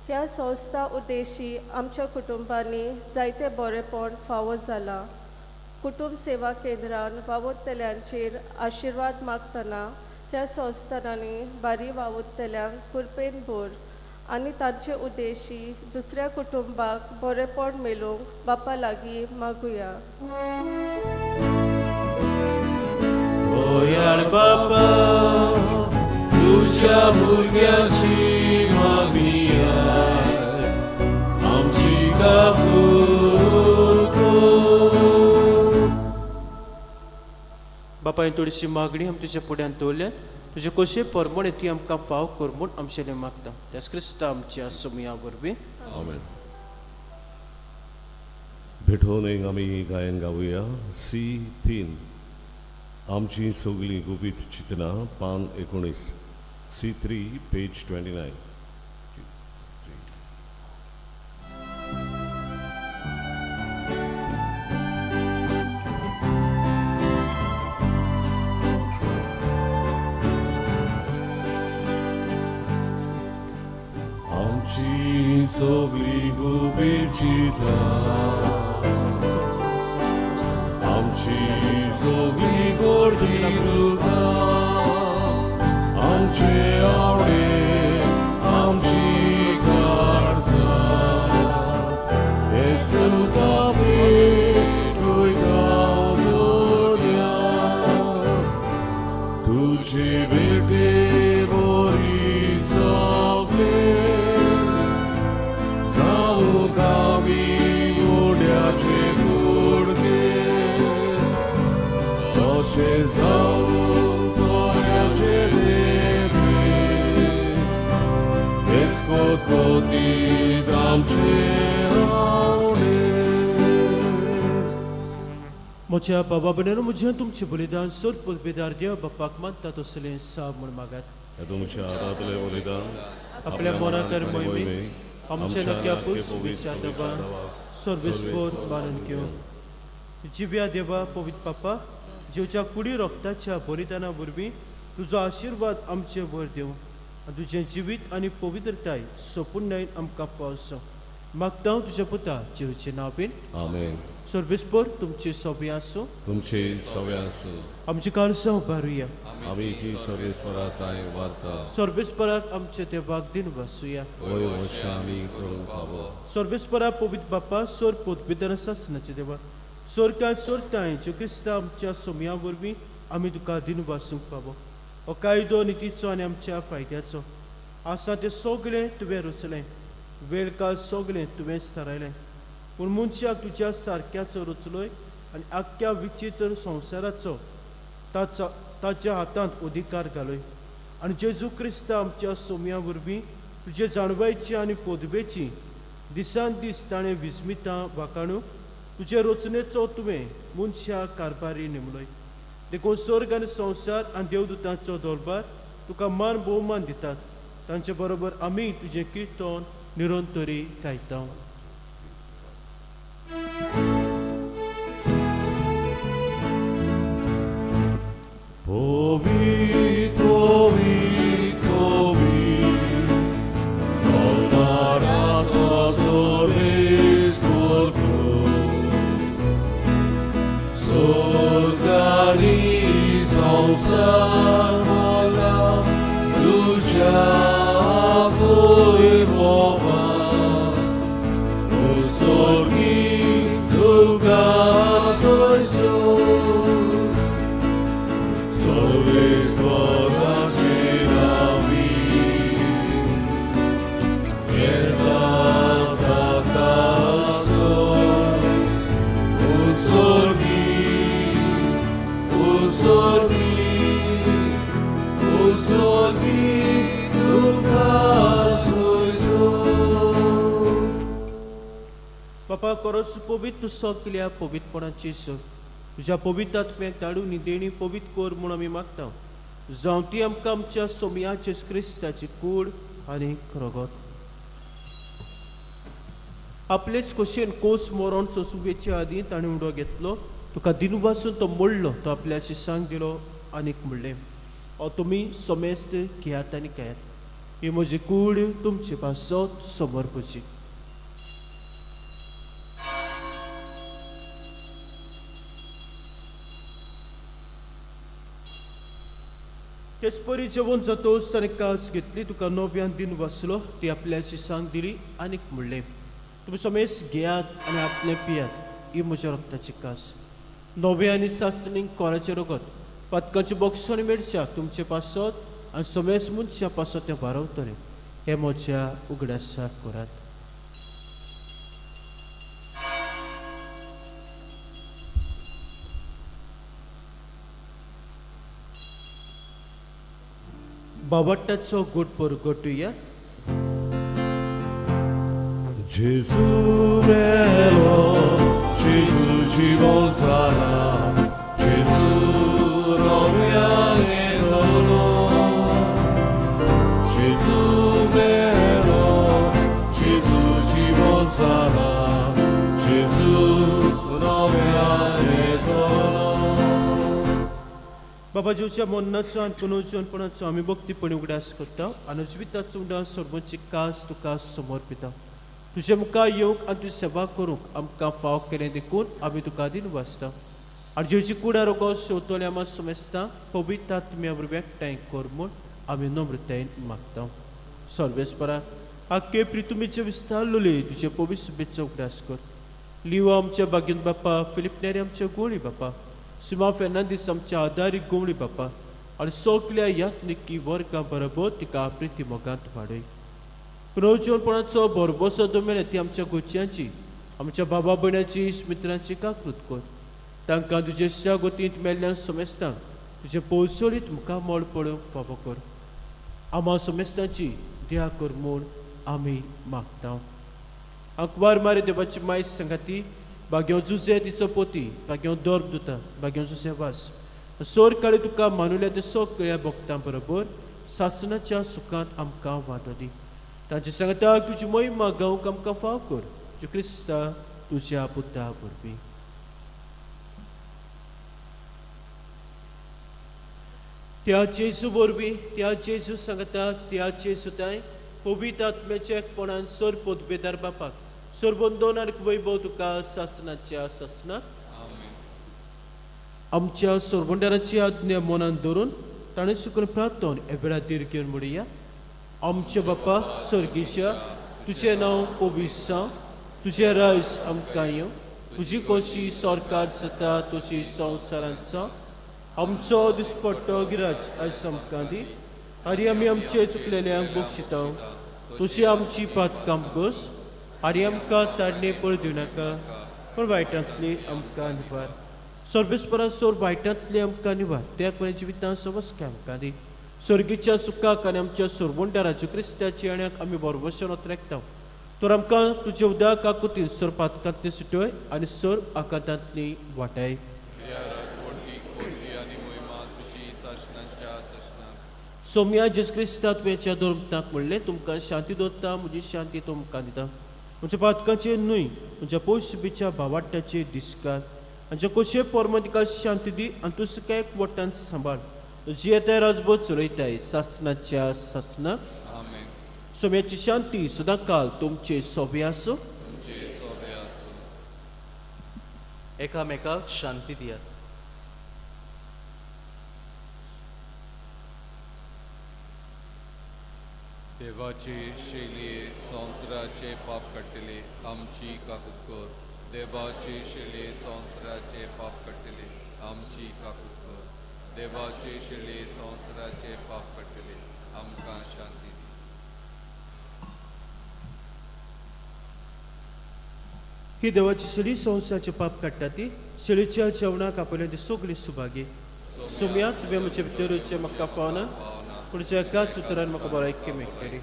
ह्या संस्था उद्देशी आमच्या कुटुंबांनी जायते बरेपण फावो जालां. कुटुंब सेवा केंद्रान वावुरतल्यांचेर आशिर्वाद मागतना ह्या संस्थानांनी बारी वावुरतल्यांक कृपेन भर आनी तांचे उद्देशी दुसऱ्या कुटुंबाक बरेपण मेळूंक बापा लागीं मागुया.
दयाळ बाबा तुझ्या भुरग्याची मागणी आय आमची काकूत कर.
बापायन थोडीशी मागणी आमी तुज्या फुड्यान दवरल्यात तुजे कशे परमणे ती आमकां फाव कर म्हूण आमचे मागता त्याच क्रिस्ता आमच्या समया वरवीं.
आमेन. भेटोवन एक आमी गायन गावया सी 3 आमची सगळीं गुपीत चिंतना पान 19 सी 3 पेज 29. आमची सगळीं गुपीत चिंतना आमची सगळीं गोडी दुकां आमचे आवडे आमची काळजां येसू भेटूय गावल्या तुझे भेटे बोरी सगळे जावं आमी उड्याचे कुडके तशें जावं चोऱ्याचे देवे हेच कोतकोतीत आमचे आवडे.
म्हज्या बाबा भयणींनो, म्हजें तुमचें बलिदान सोद पदवेदार देव बापाक मानता तसलें साब म्हूण मागात.
तुमच्या हातांतलें बलिदान
आपल्या मनाक आनी मोहिमेक आमच्या नक्यापूस विचार दबा सर्वेस्पोर मानून घेवन जिव्या देवा पवित्र पापा जेवच्या कुडी रोगताच्या बलिदाना वरवीं तुजो आशिर्वाद आमचे वर दिवं आनी तुजें जिवीत आनी पवित्रताय सोपुर्णायेन आमकां पावसो मागता हांव तुज्या पुता जेवचे नांव बीन.
आमेन.
सर्वेस्पर तुमचे सोबे आसूं.
तुमचे सवे आसूं.
आमची काळजां उबारुया.
आमी ती सर्वेस्परा तांय वारता.
सर्वेस्पराक आमच्या देवाक दिन वासूया.
वय वर्षा आमी करूंक फावो.
सर्वेस्परा पवित्र बापा सोर पोतबेदार सासनाचे देवा सोरकां सोरताय ज्यो क्रिस्ता आमच्या सोमया वरवीं आमी तुका दिन वासूंक फावो. हो कायदो नितीचो आनी आमच्या फायद्याचो आसा तें सगळें तुवें रचलें, वेळ काळ सगळें तुवेंच थारायलें, पूण मनशाक तुज्या सारक्याचो रचलोय आनी आख्ख्या विचित्र संवसाराचो ताचा ताच्या हातांत अधिकार घालोय. आनी जेजू क्रिस्ता आमच्या सोमया वरवीं तुजे जाणवायची आनी पोदबेची दिसान दीस ताणें विस्मितां वाकाणूक तुजे रचनेचो तुवें मनशा कारभारी नेमलोय. देखून स्वर्ग आनी संवसार आनी देवदूतांचो दरबार तुका मान भोवमान दितात. तांचे बरोबर आमी तुजें किर्तन निरंतरी गायता.
Povi, povi, povi, Dolmarazo solis portu, Sorgani samsar mola, Lucia voi bova, Usorgi duga soiso,
बापा कोरस पवित्र सगल्या पवित्रपणाची सोय तुज्या पवित्र आत्म्याक धाडून ही देणी पवित्र कर म्हूण आमी मागता. जावं ती आमकां आमच्या सोमया जेजू क्रिस्ताची कूड आनी रगत. आपलेच खोशयेन कोस मरोन सोंसुवेचे आदीं ताणें उडो घेतलो, तुका दिनवासून तो मोडलो, तो आपल्या शिसांक दिलो आनीक म्हणलें, हो तुमी समेस्त घेयात आनी खायात, ही म्हजी कूड तुमचे पासत समर्पची. तेच परी जेवण जातोच ताणें काज घेतली, तुका नव्यान दिन वाचलो, ती आपल्या शिसांक दिली आनीक म्हणलें, तुमी समेस घेयात आनी आपलें पियात, ही म्हज्या रक्ताची कास, नवे आनी सासणीक कोराचें रगत, पातकांची बोगसण मेळच्या तुमचे पासत आनी समेस मनशा पासत तें वारवतलें, हें म्हज्या उगडासाक करात. बाबट्टाचो गोट परगटुया.
Gesù bello, Gesù ci voltarà, Gesù roviale dolore. Gesù bello, Gesù ci voltarà, Gesù roviale dolore.
बाबा जेवच्या मरणाचो आनी पुनर्जीवनपणाचो आमी भक्तीपणी उगडास करता आनी जिविताचो उगडास सर्वोच्च कास तुका समर्पिता. तुजे मुखार येवंक आनी तुजी सेवा करूंक आमकां फाव केलें देखून आमी तुका दिन वाचता. आनी जेवची कुडा रोगो शेवतोले आमा समेस्ता पवित्र आत्म्या वरवीं एकठांय कर म्हूण आमी नम्रतायेन मागता. सर्वेस्परा आख्खे प्रितुमीचे विस्तारलेले तुजे पवित्र सुबेचो उगडास कर. लिवा आमच्या बागीन बापा, फिलिप नेरी आमच्या गोळी बापा, सिमा फेर्नांदीस आमच्या आदारी गोवळी बापा आनी सगल्या यात्निकी वर्गां बरोबर तिका प्रिती मोगांत वाडय. पुनर्जीवनपणाचो भरभोसो दोमेले ती आमच्या गोचयांची, आमच्या बाबा भयणाची, मित्रांची काकृत कर. तांकां तुजे गोतींत मेल्ल्या समेस्तांक तुजे पोवसळीत मुखामळ पळोवंक फावो कर. आमा समेस्तांची दया कर म्हूण आमी मागता. आंकवार मारी देवाची माय सांगाती बाग्यो जुजे तिचो पोती, बाग्यो दोर्ब दुता, बाग्यो जुजे वास सोर काळी तुका मानुल्या ते सगळ्या भक्तां बरोबर सासणाच्या सुखांत आमकां वांटो दी. तांचे सांगता तुजी महिमा गावंक आमकां फाव कर, ज्यो क्रिस्ता तुज्या पुता वरवीं. त्या जेजू वरवीं, त्या जेजू सांगता, त्या जेजू तांय पवित्र आत्म्याच्या एकपणान सर पोतबेदार बापाक सरबंदोन आनी वैभव तुका सासनाच्या सासनाक. आमच्या सोरबंडाराची आज्ञा मनान धरून ताणें सुकून प्रार्थन हे वेळार धीर घेवन म्हणया. आमच्या बापा सर्गीच्या, तुजें नांव पवित्र जावं, तुजें रायस आमकां येवं, तुजी कशी सरकार जाता तशी संवसारांत जावं. आमचो दिसपट्टो गिराज आयज आमकां दी आनी आमी आमचे चुकलेल्यांक बक्षिता तशी आमची पातकाम गोस आनी आमकां ताडणे पळ दिवं नाका पूण वायटांतली आमकां निवार. सर्वेस्परा सोर वायटांतली आमकां निवार, त्या कोणे जिवितां सवस्के आमकां दी. सर्गीच्या सुखाक आनी आमच्या सोरबोंडाराच्या क्रिस्त्याच्या येण्याक आमी बरोबरशें नोत्रेकता. तर आमकां तुज्या उदक आकुतीन सोर पातकांतली सुटय आनी सोर आकांतांतली वाटाय. सोम्या जेजू क्रिस्ता तुवेच्या धर्मताक म्हणलें, तुमकां शांती दवरता, म्हजी शांती तुमकां दिता. म्हज्या पातकाचेर न्हय म्हज्या पोशबीच्या भावाट्याचेर दिसकार आमच्या कोशे पोरमा तिका शांती दी आनी तूं सुका एक वट्टान सांबाळ. जियेताय राजबोध चलयताय सासनाच्या सासनाक. सोम्याची शांती सदांकाल तुमचे सोबे आसूं.
एकामेकाक शांती दियात.
देवाची शैली संवसाराचे पाप काडटली आमची काकूत कर. देवाची शैली संवसाराचे पाप काडटली आमची काकूत कर. देवाची शैली संवसाराचे पाप काडटली आमकां शांती दी.
ही देवाची शेळी संवसाराचे पाप काडटा ती शेळीच्या जेवणाक आपयल्या ती सगळी सुभागी. सोम्या तुवें म्हजे भितरूचे म्हाका पावना पूण ज्या एकाच उतरान म्हाका बरायकी मेळटली.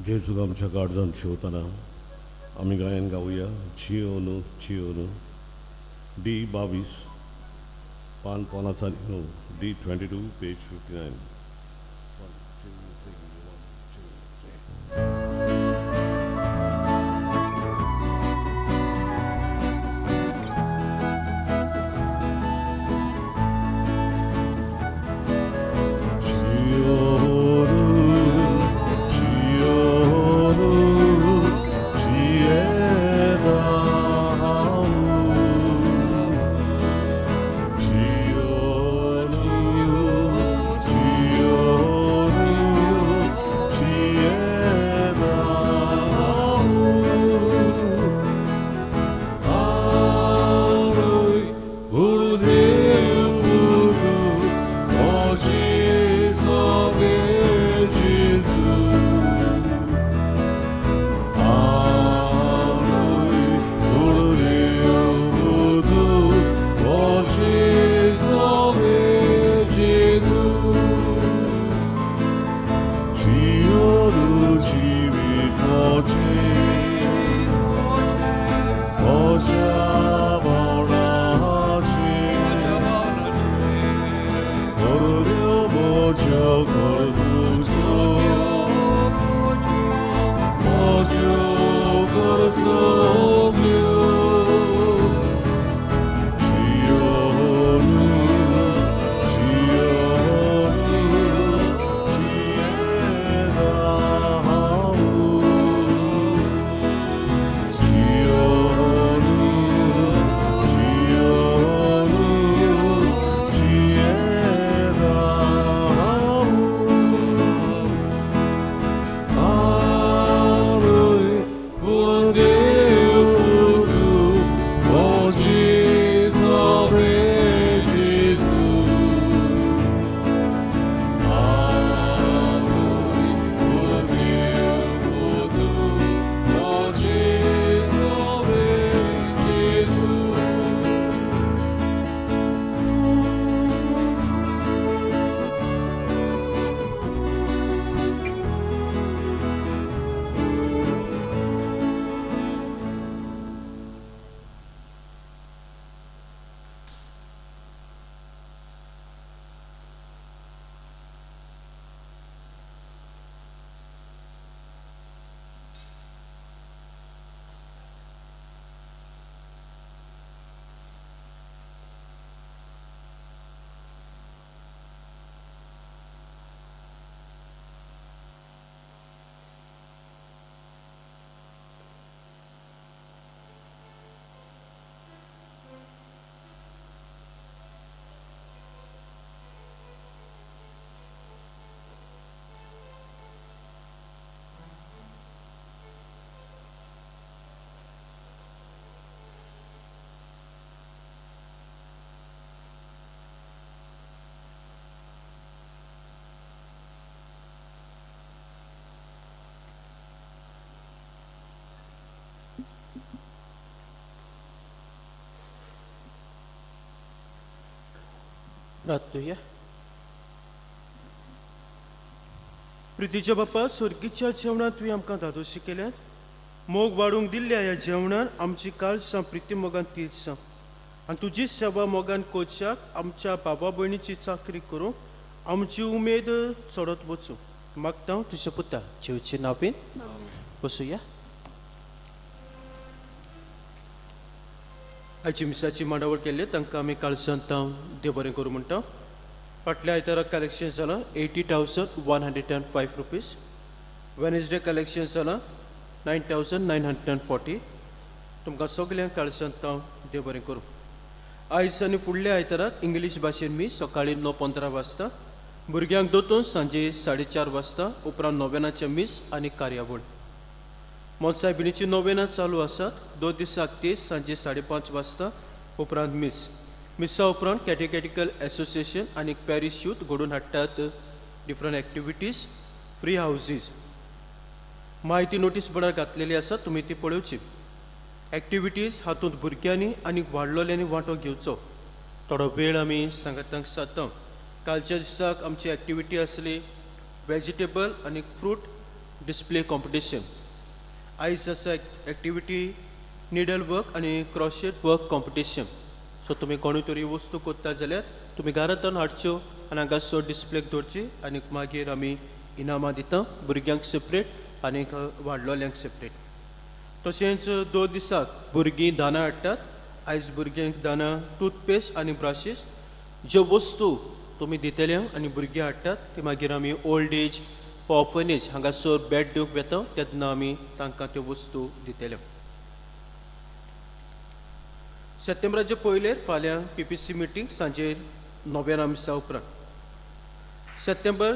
जेजूक आमच्या काळजान शिवतना आमी गायन गावया जियोनू जियोनू डी 22 पान 8.75 D 22 page 59. 1 2 3 1 2 3. 지오누 지오누 지에다우. 지오누
प्रार्थुया. प्रितीच्या बापा, स्वर्गीच्या जेवणांत तुवें आमकां धादोशी केल्यात. मोग वाडूंक दिल्ल्या ह्या जेवणान आमची काळसां प्रिती मोगान तिरसां आनी तुजी सेवा मोगान कोच्याक आमच्या बाबा भयणीची चाकरी करूंक आमची उमेद चडत वचूं. मागता तुज्या पुता जेवचे नांवीन. बसुया. आयची मिसाची मांडावळ केल्ली तांकां आमी काळसांत देव बरें करूं म्हणटा. फाटल्या आयताराक कलेक्शन जालां ₹80,105. Wednesday collection जालां 9,940. तुमकां सगल्यांक काळसांत देव बरें करूं. आयज आनी फुडल्या आयताराक इंग्लीश भाशेन मीस सकाळीं 9:15 वाजता, भुरग्यांक दोतोन सांजे 4:30 वाजता, उपरांत नोवेनाचें मीस आनी कार्यावळ. मोनसायबिणीची नोवेनां चालू आसात. 2 दिसाक ते सांजे 5:30 वाजता, उपरांत मीस. मिसा उपरांत कॅटेकॅटिकल एसोसिएशन आनी पॅरीश यूथ घडोवन हाडटात डिफरंट एक्टिविटीज, फ्री हावजीज. म्हायती नोटीस बोर्डार घातलेली आसा, तुमी ती पळोवची. एक्टिविटीज हातूंत भुरग्यांनी आनी वाडलोल्यांनी वांटो घेवचो. थोडो वेळ आमी सांगातांक सादता. कालच्या दिसाक आमची एक्टिविटी आसली वेजिटेबल आनी फ्रूट डिस्प्ले कॉम्पिटिशन. आयज आसा एक्टिविटी निडल वर्क आनी क्रोशेट वर्क कॉम्पिटिशन. सो तुमी कोणूय तरी वस्तू कोत्ता जाल्यार तुमी घरांतल्यान हाडच्यो आनी हांगासर डिस्प्लेक दवरची आनी मागीर आमी इनामां दिता, भुरग्यांक सेपरेट आनी वाडलोल्यांक सेपरेट. तशेंच 2 दिसाक भुरगीं दानां हाडटात. आयज भुरग्यांक दानां टूथपेस्ट आनी ब्रशीस. ज्यो वस्तू तुमी दितल्यो आनी भुरगीं हाडटात ती मागीर आमी ओल्ड एज ऑर्फनेज हांगासर बेड दिवंक वेता तेन्ना आमी तांकां त्यो वस्तू दितल्यो. सप्टेंबराचे पयलेर फाल्यां पीपीसी मिटींग सांजे नोव्याना मिसा उपरांत. सप्टेंबर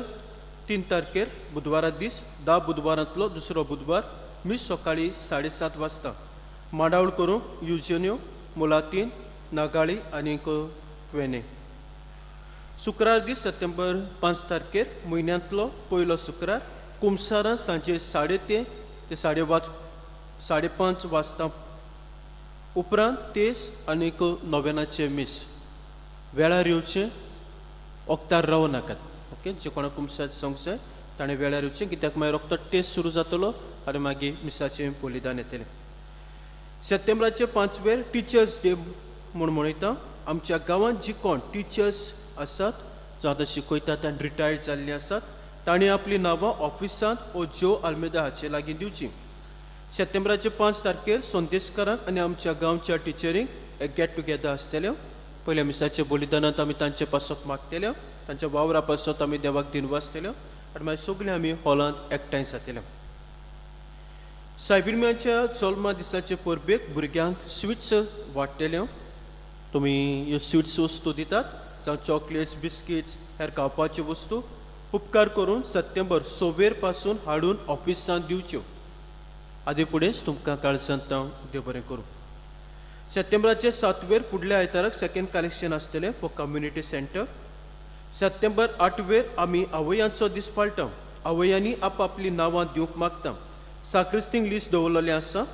3 तारखेर बुधवारा दीस, 10 बुधवारांतलो दुसरो बुधवार, मीस सकाळीं 7:30 वाजता. मांडावळ करूंक युजन्यो मुलातीन नागाळी आनी क्वेने. शुक्रार दीस सप्टेंबर 5 तारखेर म्हयन्यांतलो पयलो शुक्रार, कुमसारां सांजे 3:30 ते 5:30 वाजता, उपरांत तेस आनी नोवेनाचें मीस. वेळार येवचें, वखदार रावं नाकात. ओके, जे कोणाक कुमसार जावंक जाय ताणें वेळार येवचें, कित्याक मागीर रोखडो टेस्ट सुरू जातलो आनी मागीर मिसाचें बलिदान येतलें. सप्टेंबराचे 5वेर टिचर्स डे म्हूण मनयता. आमच्या गांवांत जी कोण टिचर्स आसात, जो आतां शिकयतात आनी रिटायर्ड जाल्लीं आसात, तांणी आपलीं नांवां ऑफिसांत ओ ज्यो आल्मेदा हाचे लागीं दिवचीं. सप्टेंबराचे 5 तारखेर संदेशकारांक आनी आमच्या गांवच्या टिचरींक एक गेट टुगेदर आसतलें. पयल्या मिसाच्या बलिदानांत आमी तांचे पासत मागतले, तांच्या वावरा पासत आमी देवाक दिनवासतले आनी मागीर सगळे आमी हॉलांत एकठांय जातले. सायबिरम्याच्या जल्मा दिसाचे परबेक भुरग्यांक स्विट्स वाडटले. तुमी ह्यो स्विट्स वस्तू दितात जावं चॉकलेट्स, बिस्किट्स, हेर खावपाच्यो वस्तू उपकार करून सप्टेंबर 6वेर पासून हाडून ऑफिसांत दिवच्यो. आदी फुडेंच तुमकां काळजांत हांव देव बरें करूं. सप्टेंबराचे 7वेर फुडल्या आयताराक सेकेंड कलेक्शन आसतलें फॉर कम्युनिटी सेंटर. सप्टेंबर 8वेर आमी आवयांचो दीस पाळटा. आवयांनी आपापलीं नांवां दिवंक मागता. साक्रिस्तींक लिस्ट दवरलेलें आसा.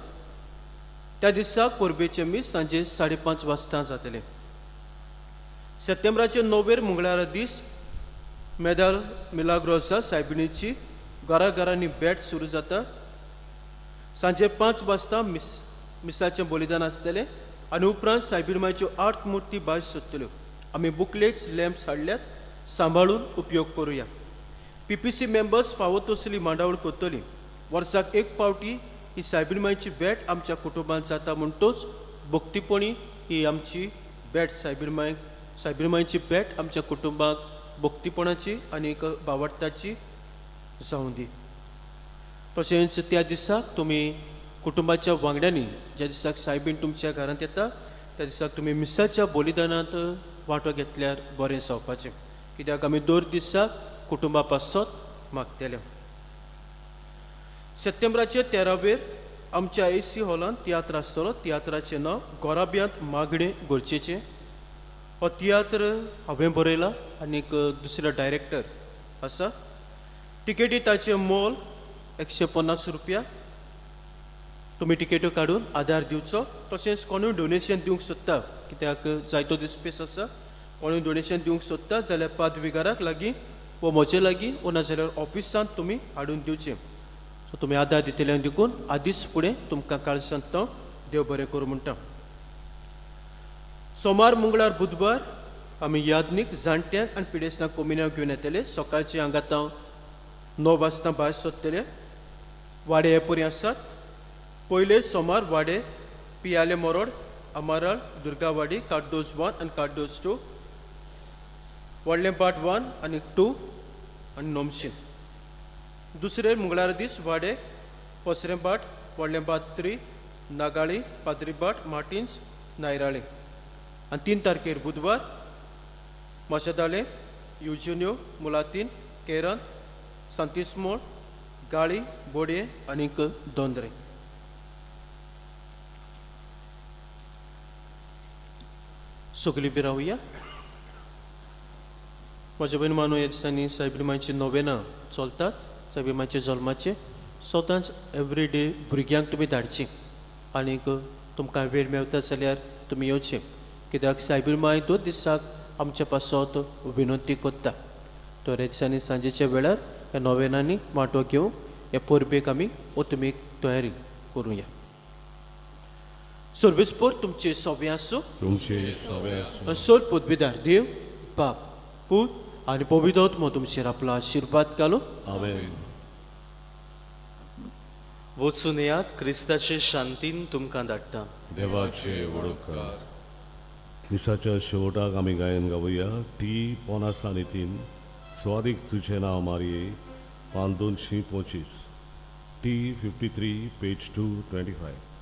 त्या दिसा परबेचें मीस सांजे 5:30 वाजता जातलें. सप्टेंबराचे 9वेर मंगळारा दीस मेदाल मिलाग्रोसा सायबिणीची घराघरांनी भेट सुरू जाता. सांजे 5 वाजता मिसाचें बलिदान आसतलें आनी उपरांत सायबीण मायच्यो 8 मुर्ती भायर सोदतल्यो. आमी बुकलेट्स, लॅम्प्स हाडल्यात, सांबाळून उपयोग करुया. पीपीसी मेंबर्स फावो तसली मांडावळ करतली. वर्साक एक पावटी ही सायबीण मायची भेट आमच्या कुटुंबांत जाता, म्हणटोच भक्तीपणी ही आमची भेट सायबीण मायक, सायबीण मायची भेट आमच्या कुटुंबाक भक्तीपणाची आनी एक भावार्थाची जावं दी. तशेंच त्या दिसाक तुमी कुटुंबाच्या वांगड्यांनी, ज्या दिसाक सायबीण तुमच्या घरांत येता त्या दिसाक तुमी मिसाच्या बलिदानांत वांटो घेतल्यार बरें जावपाचें, कित्याक आमी दर दिसाक कुटुंबा पासत मागतले. सप्टेंबराचे 13वेर आमच्या ए सी हॉलांत तियात्र आसतलो. तियात्राचें नांव गोराब्यांत मागणें गरजेचें. हो तियात्र हांवें बरयला आनी दुसरो डायरेक्टर आसा. टिकेटी ताचें मोल 150 रुपया. तुमी टिकेट्यो काडून आदार दिवचो. तशेंच कोणूय डोनेशन दिवंक सोदता, कित्याक जायतो दीस स्पेस आसा, कोणूय डोनेशन दिवंक सोदता जाल्यार पाद विगाराक लागीं वो म्हजे लागीं वो नाजाल्यार ऑफिसांत तुमी हाडून दिवचें. सो तुमी आदार दितले देखून आदींच फुडें तुमकां काळजांत देव बरें करूं म्हणटा. सोमार, मंगळार, बुधवार आमी यादनीक जाणट्यांक आनी पिडेस्तांक कोमिन्यांव घेवन येतले. सकाळचे हांगा हांव 9 वाजता भायर सोदतले. वाडे हे परी आसात. पयले सोमार वाडे पियाले मोरोड, अमाराळ, दुर्गावाडी, कार्दोज 1 आनी कार्दोज 2, व्हडलें बाट 1 आनी 2 आनी नोमशीन. दुसरे मंगळार दीस वाडे पसरें बाट, व्हडलें बाट 3, नागाळी, पाद्रीबाट, मार्टिन्स, नायराळे. आनी 3 तारखेर बुधवार माशेदाले, युजिन्यो, मुलातीन, केरन, सांतिस्मोळ, गाळी, बोडये आनीक दोंदरे. सगळीं बी रावया. म्हज्या भयण मानू, ह्या दिसांनी सायबीण मांयची नोवेनां चलतात, सायबीण मांयच्या जल्माचे. सदांच एवरी डे भुरग्यांक तुमी धाडची आनीक तुमकां वेळ मेवता जाल्यार तुमी येवचे, कित्याक सायबीण मांय दोन दिसाक आमच्या पासत विनंती करता. तर ह्या दिसांनी सांजेच्या वेळार ह्या नोवेनांनी वांटो घेवंक ह्या परबेक आमी ओतमीक तयारी करुया. सर्वेस्पोर तुमचे सवे आसूं.
तुमचे सवे आसूं.
सर पदवीदार देव बाप, पूत आनी पवित्र आत्मो तुमचेर आपलो आशिर्वाद घालूं.
आमेन.
वचून येयात, क्रिस्ताचे शांतीन तुमकां धाडटा.
देवाचे वडोपकार. मिसाच्या शेवटाक आमी गायन गावया टी 53, स्वादीक तुजें नांव मारये, पान 225, T 53, page 225.